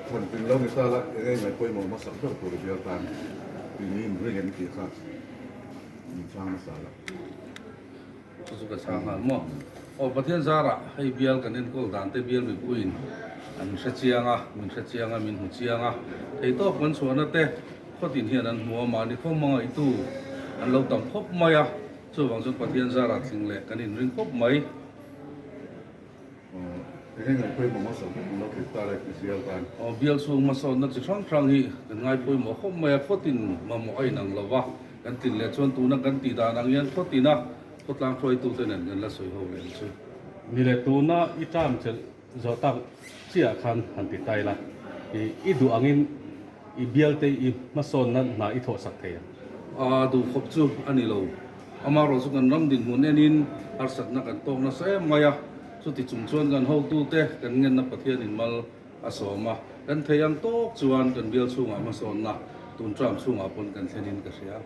Thlan tin lo ni ta la, eng eng mai pawimawh hmasak ber tur i bial tan tih niin ring em tih kha min chhang hmasa la. Chu chu ka chhang nghal maw? Aw Pathian zarah hei bial kan enkawl dan te bial mipuiin an hre chiang a, min hre chiang a, min hmu chiang a, theitawp kan chhuahna te khawtin hian an hmu a, mahni khaw hmangaihtu an lo tam khawp mai a, chuvang chuan Pathian zarah tling leh kan inring khawp mai. Aw bial chhung hmasawnna chi hrang hrang hi kan ngai pawimawh khawp mai a, khawtin mamawh a inang lo va, kan tlin leh chuan tuna kan tih dan ang hian khawtina khawtlang hruaitute nen kan la sawi ho leh ang chu. Ni leh tuna i term chelh zawh tak chiah khan han ti tai la, i duh angin i bialte i hmasawnna hna i thawhsak thei ang. A duh khawp chu a ni lo. Amaherawh chu kan ram dinhmun enin harsatna kan tawk nasa em mai a, chuti chung chuan kan hotute kan ngenna Pathianin mal a sawm a, kan thei ang tawk chuan kan bial chhungah hmasawnna tun term chhungah pawn kan thlenin ka hria.